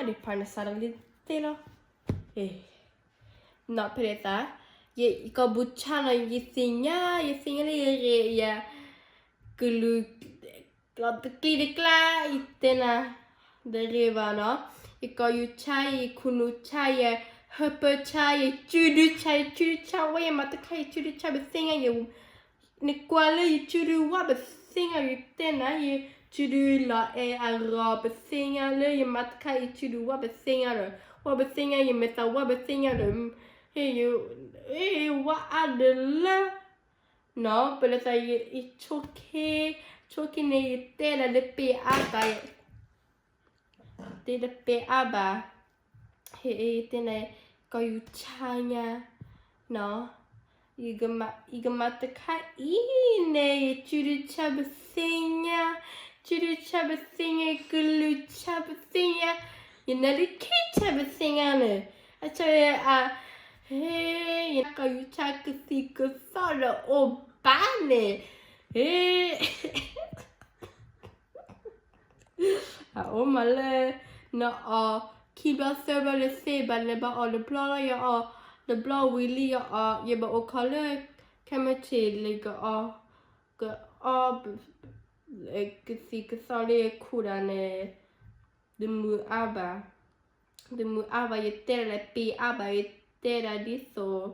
နစးထီၣ်လံသ့လီၤ. နီၢ်ဖဲလဲၣ်သး, ယကိာ်ပူၤဆါနီၤ ယသ့ၣ်ညါ ယသ့ၣ်ညါလၢယဂ့ၤယၤ ကလုာ် လီၤတကျံတကျါ ယတဲနၤ တဂ့ၤဘၣ်နီၤ, ယကိာ်ယူၤဆါ ယခိၣ်နူာ်ဆါ ယဟၢဖၢဆါ ယစုဒုဆါ ယစုဒုဆါ ဝဲယမၤတခါ ယစုဒုဆါ ပသ့ၣ်ညါ ယ နကွၢ်လၢယစုဒုဝါ ပသ့ၣ်ညါ ယတဲနၤ ယစုဒုလီၤအဲၣ်အဂီၢ် ပသ့ၣ်ညါလၢယမၤတခါ ယစုဒုဝါ ပသ့ၣ်ညါဒီး ဝါ ပသ့ၣ်ညါ ယမဲာ်သၣ်ဝါ ပသ့ၣ်ညါဒီး ဝါအါဒၢးလၢ နီၤ ပလဲၤသး ယဆိခ့ ဆိခ့န့ၣ် ယတဲဒၣ်လၢပ့ၤအါဘၣ် တဲလၢပ့ၤအါဘၣ်, ဟ့ၣ် တဲနၤ ကိာ်ယူၤဆါညါ နီၤ, ယကမၤတခါအံၤန့ၣ် ယစုဒုဆါ ပသ့ၣ်ညါ, စုဒုဆါ ပသ့ၣ်ညါ ကလုာ်ဆါ ပသ့ၣ်ညါ, ယနါလၢခံဆါ ပသ့ၣ်ညါန့ၣ်, အဆၢအ ဟ့ၣ် ယကိာ်ယူၤဆါ ကသံၣ်ကသီဒီးအိၣ်ဘၣ်န့ၣ်, ဟ့ၣ် အအိၣ်မးလၢ နအီၣ်ခံဘျီသၢဘျီတသ့ဘၣ် နဘၣ်အီၣ်တဘျီလီၤ ယအီၣ်တဘျီဝံၤလံ ယအီၣ် ယဘၣ်အိၣ်ခိးလၢ ခဲမုၢ်ဆ့ၣ်လၢကအီၣ် ကအီၣ် ကသံၣ်ကသီလၢယခိၣ်ဒၣ်န့ၣ် တမုာ်အါဘၣ်, တမုာ်အါဘၣ် ယတဲဒၣ်လၢပ့ၤအါဘၣ် ယတဲဒၣ်ဒ်သိး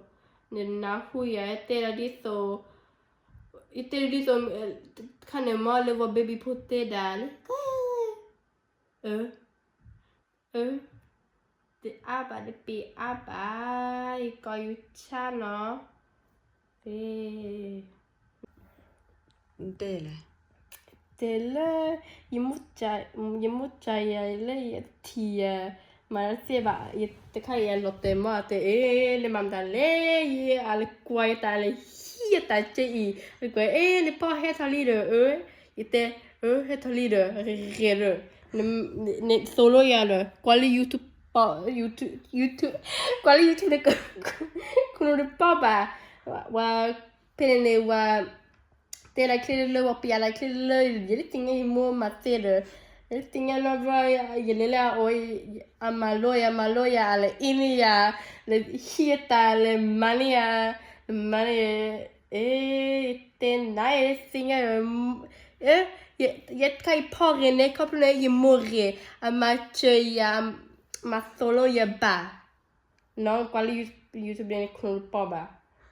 နနၢ်ဟူယၤ ယတဲဒၣ်ဒ်သိး ယတဲဒၣ်ဒ်သိး ခါန့ၣ်မ့ၢ်လၢပှၤ baby ဖိတဲဒၣ်လၢ အၢ အၢ တအါဘၣ် တပ့ၤအါဘၣ် ယကိာ်ယူၤဆါနီၤ, တဲလဲၣ်, တဲလၢ ယမိၢ် ယမိၢ်စံးယၤလၢယထံၣ်ယၤ မၤတသ့ဘၣ် တခါအံၤအလီၤတဲာ်မ့ၢ်တဲ အ့ လၢမၤမတၤလဲၣ် ယအလၢကွၢ်ယတၢ်လၢဟံးယတၢ်က့အံၤ လၢကွၢ် အ့ နပီၢ်ဟဲထီၣ်လံဒီး အၢ ယတဲ အၢ ဟဲထီၣ်လံဒီး ဂ့ၤဒီး နသိၣ်လိယၤဒီး ကွၢ်လၢ YouTube, YouTube, ကွၢ်လၢ YouTube န့ၣ် ခိၣ်နူာ်တပီၢ်ဘၣ်, ဝဲ ဖဲန့ၣ်န့ၣ် ဝဲ တဲဒၣ်ချ့လၢလၢ ဝဲပျးဒၣ်ချ့လၢလၢ ယတသ့ၣ်ညါယမိၢ်မၤသ့ဒီး ယတသ့ၣ်ညါနီတဘျီ ယလဲၤလၢအအိၣ် အမၤလိယၤ မၤလိယၤ အလဲၤအ့န့ၢ်ယၤ လဲၤဟံးယတၢ် လဲၤမၤန့ၢ်ယၤ လဲၤမၤန့ၢ် အ့ ယတဲနၤ ယတသ့ၣ်ညါ ယတခါအံၤဖီၣ်ဂ့ၤန့ၣ် ခီဖျိန့ၣ် ယမိၢ်ဂ့ၤ အမၤစၢၤယၤ မၤသိၣ်လိယၤဘၣ် နီၤ ကွၢ်လၢ YouTube န့ၣ် ခိၣ်နူာ်တပီၢ်ဘၣ်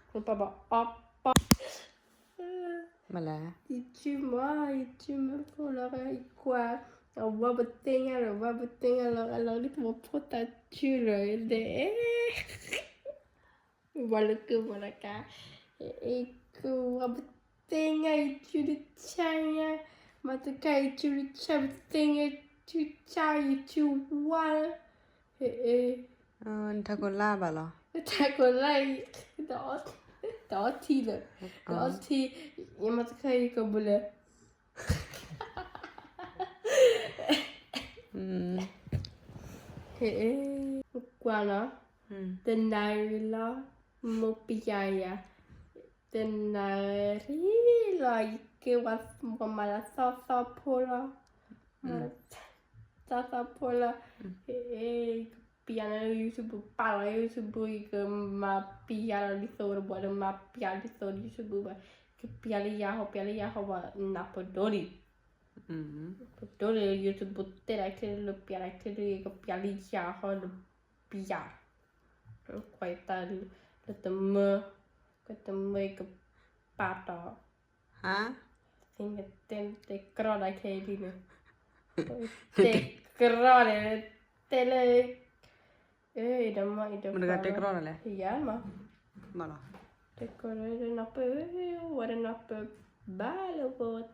ခိၣ်နူာ်တပီၢ်ဘၣ် အီၣ်ပီၢ် ယစုမ့ၢ် ယစုမ့ၢ်ဖိလီၤ ယကွၢ် အဝဲပသ့ၣ်ညါဒီး ဝဲပသ့ၣ်ညါလီၤ အလီၤလံ ပဖိသၣ်စုလီၤ တဲ ဝဲလၢကဝဲလၢကါ အ့ ကဝဲပသ့ၣ်ညါ ယစုတဆါညါ မၤတခါ ယစုတဆါ ပသ့ၣ်ညါ စုဆါ ယစုဝါ ဟ့ၣ် နထးခိၣ်လါဘၣ်လီၤ နထးခိၣ်လါ တအီထံလၢာ် တအီထံ ယမၤတခါ ယကဘူးလၢာ် ဟ့ၣ် ကွၢ်လီၤ တနၣ်ရံၣ်လီၤ မိၢ်ပျးယၤ တနၣ်ရံၣ်လီၤ ယက့ၤဝဲမၤလၢသီသီဖိလီၤ သီသီဖိလီၤ ယကပျးလၢ YouTube ပာ်လီၤ YouTube ယကမၤပျးလီၤဒ်သိးတဘၣ်ဒီးမၤပျးဒ်သိး YouTube ဘၣ် ယကပျးလၢယၤဟီ ပျးလၢယၤဟီဘၣ် နၢ်ပဒိၣ်ဒံး ပဒိၣ်ဒံး YouTube တဲဒၣ်ချ့လၢပျးဒၣ်ချ့လၢ ယကပျးလၢယၤဟီဒီးပျး ကွၢ်ယတၢ်လၢတမၢ ကတမၢယကပာ်တီၢ် သ့ၣ်ညါတဲ တဲကြီဒၣ်ခဲအံၤဒ်န့ၣ် တဲကြီန့ၣ် တဲလၢ အ့ဒီးမ့ၢ်အံၤဒီး တဲကြီဒၣ်လဲၣ် ယၤမး တဲကြီဒၣ်နီၢ်ပၢၢ် ဝဲဒၣ်နီၢ်ပၢၢ်ဘၣ်လၢပ ဟ့ၣ်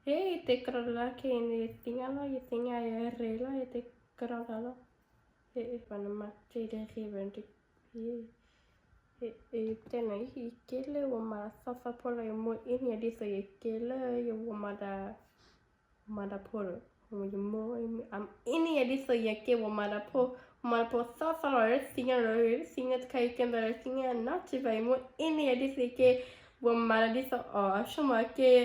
တဲကြီဒၣ်လၢခဲအံၤန့ၣ် ယသ့ၣ်ညါလီၤ ယသ့ၣ်ညါယရ့လီၤ ယတဲကြီဒၣ်လီၤ ဟ့ၣ် ပှၤနမၤတ့တဂ့ၤဘၣ် တဲနၤ ယက့ၤလၢဝဲမၤသီသီဖိလီၤ ယမိၢ်အ့န့ၢ်ယၤဒ်သိး ယက့ၤလၢ ယဝဲမၤတၢ် မၤတၢ်ဖိဒီး ယမိၢ် အ့န့ၢ်ယၤဒ်သိး ယက့ၤဝဲမၤတၢ်ဖိ မၤတၢ်ဖိသီသီလီၤ သ့ၣ်ညါလီၤ သ့ၣ်ညါတခါ ယကဲမတၤ သ့ၣ်ညါနီတဘျီ ယမိၢ်အ့န့ၢ်ယၤဒ်သိး ယက့ၤဝဲမၤတၢ်ဒ်သိးအီၤ အဆိကမိၣ်က့ၤ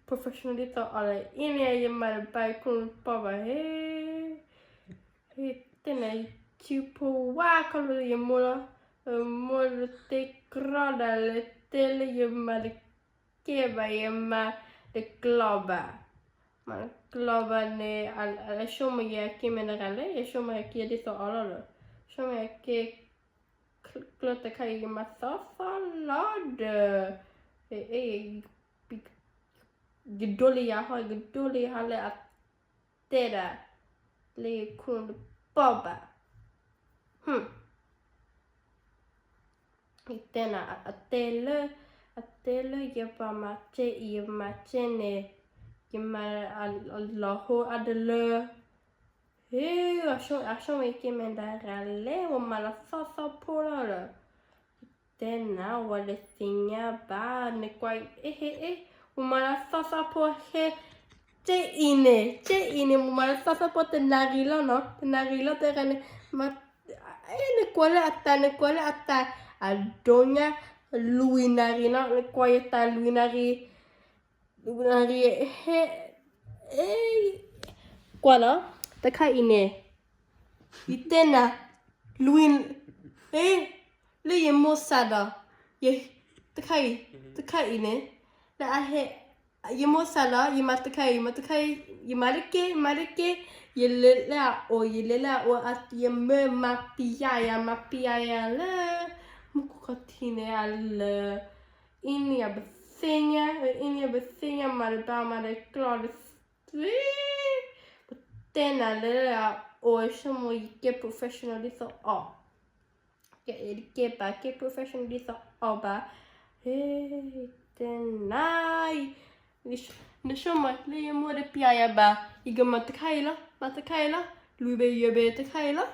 professional ဒ်သိးအီၤလီၤ အ့န့ၢ်ယၤ ယမၤတဘၣ် ခိၣ်နူာ်တပီၢ်ဘၣ် ဟ့ၣ် ဟ့ၣ် တဲနၤ ထံဖိဝါခီဖျိလၢယမိၢ်လီၤ, ယမိၢ်တသ့ကြီဒၣ်လၢတဲလၢယမၤတကဲဘၣ် ယမၤတကျိၤဘၣ်, မၤတကျိၤဘၣ်န့ၣ် အဆိကမိၣ်ယၤက့ၤမ့ၢ်တဂၤလဲၣ်, ယဆိကမိၣ်ယၤက့ၤဒ်သိးအီၤလီၤဒီး, ဆိကမိၣ်ယၤက့ၤ ကျိတခါအံၤ ယမၤသီသီလီၤဒီး, ယဒိလံယၤဟီ, ယကဒိလံယၤဟီလၢအတဲဒၣ် လၢယခိၣ်တပီၢ်ဘၣ်, ယတဲနၤ အတဲလၢ, အတဲလၢယပှၤမၤစဲအံၤ ယမၤစဲန့ၣ်, ယမၤအလီၤဟိအါတလၢ ဟ့, အဆိကမိၣ်က့ၤမ့ၢ်ဒၣ်ဂၤလဲၣ်, ဝဲမၤလီၤသီသီဖိလီၤဒီး, တဲနၤ ဝဲတသ့ၣ်ညါဘၣ်, နကွၢ်အ့ဟ့အ့, ဝဲမၤလီၤသီသီဖိဟဲ, စဲအံၤန့ၣ်, စဲအံၤန့ၣ် ဝဲမၤလီၤသီသီဖိတနၣ်ရံၣ်လီၤနီၤ, တနၣ်ရံၣ်လီၤတဲဂၤန့ၣ်, နကွၢ်လၢအတၢ်, နကွၢ်လၢအတၢ်, အဒိညါ, လွံၢ်နၣ်ရံၣ်နီၤ, နကွၢ်ယတၢ်လွံၢ်နၣ်ရံၣ် ဟဲ, ကွၢ်နီၤ, တခါအံၤန့ၣ်, ယတဲနၤ, လွံၢ်, လၢယမိၢ်စၢ်ဒီး, တခါအံၤ, တခါအံၤန့ၣ်, လၢအဟဲ, ယမိၢ်စၢ်လီၤ ယမၤတခါအံၤ, မၤတခါအံၤ, ယမၤတက့ၢ်, မၤတက့ၢ်, ယလဲၤလၢအအိၣ်, ယလဲၤလၢအအိၣ်, ယမၤပျဲယၤ, မၤပျဲယၤလၢ, မူခိၣ်ခီၣ်ထံးန့ၣ် အလၢ အ့န့ၣ်ယၤပသ့ၣ်ညါ, အ့န့ၣ်ယၤပသ့ၣ်ညါ မၤတဘၣ်မၤတကျိၤတသ့, ပတဲနၤလၢအအိၣ်ဆိကမိၣ်ယကဲ professional ဒ်သိးအီၤ, ကဲအ့တကဲပာ်ကဲ professional ဒ်သိးအီၤဘၣ်, ဟ့, တဲနၤ နဆိကမိၣ်လၢယမိၢ်တပျဲယၤဘၣ်, ယကမၤတခါအံၤလီၤ, မၤတခါအံၤလီၤ, လွံၢ်ဘ့ၣ်ယဲၢ်ဘ့ၣ်တခါအံၤလီၤ,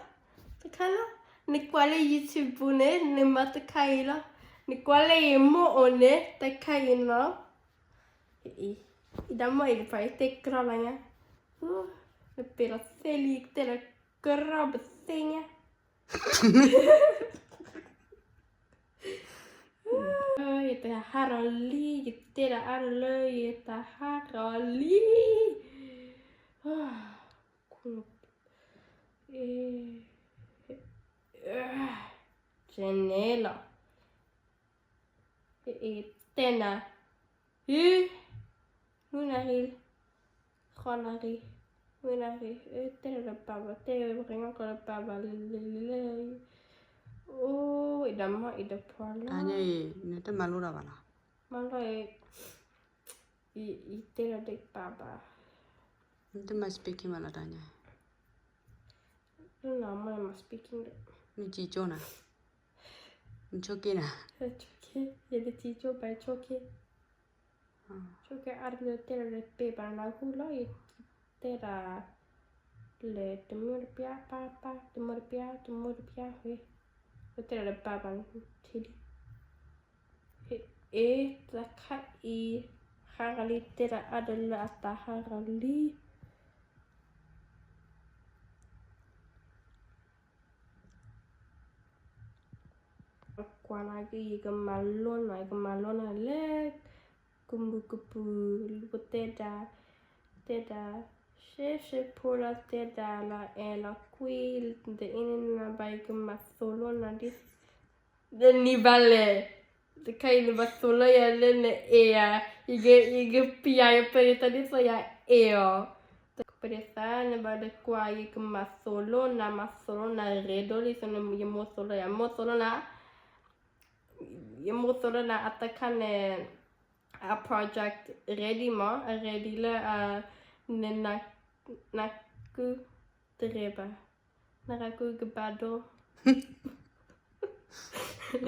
တခါလီၤ, နကွၢ်လၢ YouTube ပူၤန့ၣ် နမၤတခါအံၤလီၤ, နကွၢ်လၢယမိၢ်အိၣ်န့ၣ် တခါအံၤလီၤ, အံၤဒၣ်မ့ၢ်အံၤတဖၣ်ယတဲကြီလီၤညါ, နပ့ၤလီၤသ့လံ တဲလီၤကြီပသ့ၣ်ညါ ယတၢ်ဟးထီၣ်လံ, ယတဲဒၣ်အါတလၢ ယတၢ်ဟးထီၣ်လံ, ကဲန့ၣ်လီၤ, တဲနၤ, ဟံ, နွံနၣ်ရံၣ်, ဃိးနၣ်ရံၣ်, နွံနၣ်ရံၣ်, တဲလၢတပာ်ဘၣ်, တဲပှၤကညီကျိာ်တပာ်ဘၣ်လၢလၢလၢ, အိၣ် အံၤဒီးမ့ၢ်အံၤဒီးဖီလီၤ, တၢ်ညါအံၤ နတမၤလိတၢ်ဘၣ်လီၤ, မၤလိအံၤ, ယတဲလၢတပာ်ဘၣ်, နတမၤ speaking ဘၣ်လီၤတၢ်ညါ, နမၤ speaking ဒီး, နစံၣ်ကၠိနၤ, နဆိက့နၤ, ယတစံၣ်ကၠိဘၣ် ဆိက့ ဆိက့အါတလၢ တဲလၢပ့ၤဘၣ်နၢ်ဟူလီၤ, ယတဲဒၣ် လဲၤတမုၢ်တပျၢ် ပၢ်ပၢ် တမုၢ်တပျၢ် တမုၢ်တပျၢ်ဝဲ, ပတဲဒၣ်လၢပၢ်ဘၣ်ထံလံ, အ့ တၢ်ခါအံၤ ဟးဂီၤလံ တဲဒၣ်အါတလၢအတၢ်ဟးဂီၤလံ ကွၢ်နၤက့ၤ ယကမၤလိနၤ ယကမၤလိနၤလၢ ကမုာ်ကပူၤ လၢပတဲဒၣ် တဲဒၣ် ရှဲရှဲဖိလီၤ တဲဒၣ်လီၤအဲၣ်လီၤကွံ ဒ်အံၤန့ၣ်နၤဘၣ် ယကမၤသိၣ်လိနၤဒ် နနံၤဘၣ်လဲၣ်, တခါအံၤနဘၣ်သိၣ်လိယၤလၢနအဲၣ်ယၤ, ယကပျဲယပဒ့သးဒ်သိးယအဲၣ်အီၤ, ပဒ့သးနဘၣ်တကွၢ် ယကမၤသိၣ်လိနၤ မၤသိၣ်လိနၤ ready ဒ်သိးယမိၢ်သိၣ်လိယၤ မိၢ်သိၣ်လိနၤ ယမိၢ်သိၣ်လိနၤ အတခါန့ၣ် အ project ready မး ready လၢ န နကုတရဲၣ်ဘၣ် နနကုကဘၣ်ဒိ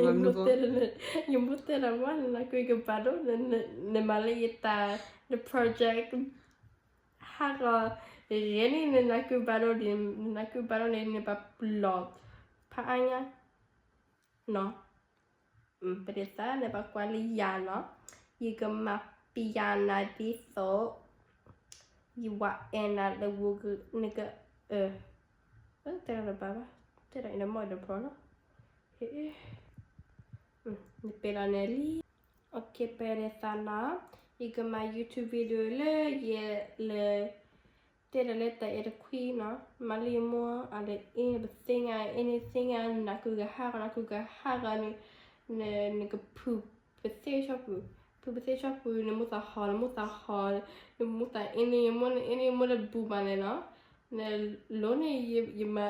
ယမိၢ်တဲလၢ ယမိၢ်တဲလၢမး နနကုကဘၣ်ဒိ နမၤလၢယတၢ် န project ဟးဂီၤ ready နနကုဘၣ်ဒိ နနကုဘၣ်ဒိန့ၣ် နဘၣ်ပလီၢ် ဖးအါညါ နီၤ ပဒ့သးန့ၣ် ဘၣ်ကွၢ်လၢယၤနီၤ ယကမၤပျဲနၤဒ်သိး ယဝဲအဲၣ်နၤလၢဝူကနက တဲလၢဘၣ်ဘၣ် တဲလၢအံၤနမီၢ်ဒီးဖီလီၤ နပ့ၤလီၤန့ၣ်လံ OK ပဒ့သးနီၤ ယကမၤ YouTube video လၢယဲလၢ တဲဒၣ်လၢတၢ်အဲၣ်တခွံနီၤ, မၤလၢယမိၢ်အလဲၤအ့ၣ် ပသ့ၣ်ညါ အ့ၣ်န့ၣ်သ့ၣ်ညါ နးကုၢ်ကဟးဂီၤ နးကုၢ်ကဟးဂီၤန့ၣ်, နကဖုးပသ့ၣ်ဆီပူၤ, ဖုးပသ့ၣ်ဆီပူၤ နမိၢ်သးဟီၣ် နမိၢ်သးဟီၣ်, နမိၢ်သးအ့ၣ်န့ၣ် ယမိၢ်အ့ၣ်န့ၣ် ယမိၢ်တဘူၣ်ဘၣ်န့ၣ်နီၤ, နလိၣ်န့ၣ် ယမၤ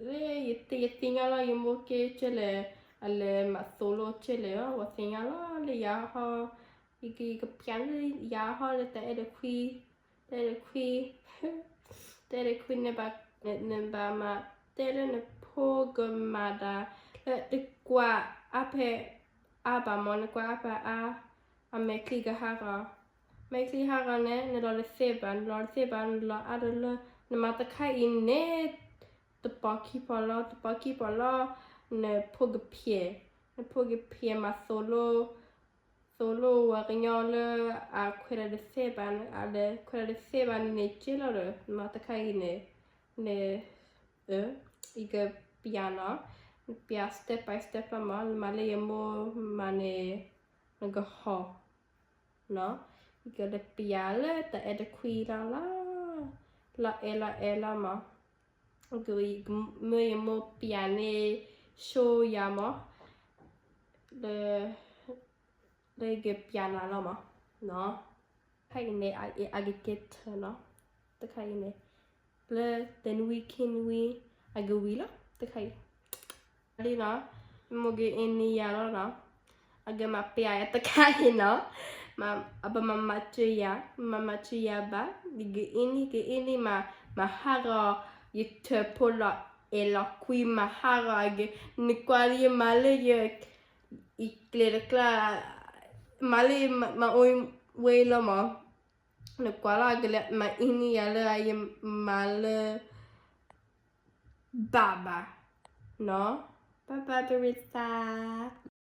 လၢယသ့ၣ်ညါလီၤ ယမိၢ်က့ကဲလဲၣ်, အလဲၤမၤသိၣ်လိကဲလဲၣ်, ပှၤသ့ၣ်ညါလီၤလၢယၤဟီ, ယကပျးလၢယၤဟီလၢတၢ်အဲၣ်တခွံ, တၢ်အဲၣ်တခွံ, တၢ်အဲၣ်တခွံန့ၣ် နဘၣ်မၤတဲလၢနဖိကမၤတၢ် လၢတကွၢ်အါဖဲအါဘၣ်မး နကွၢ်အါဖဲအါ, အမဲာ်ချံကဟးဂီၤ, မဲာ်ချံဟးဂီၤန့ၣ် နလီၤတသ့ဘၣ်, နလီၤတသ့ဘၣ် နလီၤအါတလၢ, နမၤတခါအံၤန့ၣ် တပီၤခံပီၤလီၤ တပီၤခံပီၤလီၤ, နဖိကဖျဲး, နဖိကဖျဲးမၤသိၣ်လိ သိၣ်လိဝဲကညီလၢအခွဲးတၢ်တသ့ဘၣ်, အလဲၤခွဲးတၢ်တသ့ဘၣ်န့ၣ်န့ၣ်က့လီၤဒီး နမၤတခါအံၤန့ၣ်, န ယကပျးနီၤ, နပျး step by step လီၤမး, နမၤလၢယမိၢ်မၤန့ၣ် နကဟီၣ်နီၤ, ယကလဲၤပျးလၢတၢ်အဲၣ်တခွံလီၤလီၤ, လီၤအဲၣ်လီၤအဲၣ်လီၤမး, မ့ၢ်ယမိၢ်ပျးန့ၣ် ဆိယၤမး, လၢ လၢယကပျးနၤလီၤမး, တခါအံၤန့ၣ် အကကဲထၢနီၤ, တခါအံၤန့ၣ် လၢတနွံခံနွံ အကဝံၤလီၤ တခါအံၤ, လံနီၤ, မိၢ်ကအ့န့ၢ်ယၤလီၤနီၤ, အကမၤပျးယၤတခါအံၤနီၤ, အပမၤမၤစၢၤယၤ, မၤမၤစၢၤယၤဘၣ်, ယကအ့န့ၢ် ကအ့န့ၢ်မး, မၤဟးဂီၤ ယထၢၣ်ဖိလီၤအဲၣ်လီၤကွံ မၤဟးဂီၤအက, နကွၢ်လၢယမၤလၢယ အံၤကျဲတကျါ, မၤလၢမၤအိၣ်ဝဲလီၤမး, နကွၢ်လီၤအကလဲၤမၤအ့န့ၢ်ယၤလၢအယမၤလၢ ဘၣ်ဘၣ်နီၤ, bye bye Teresa.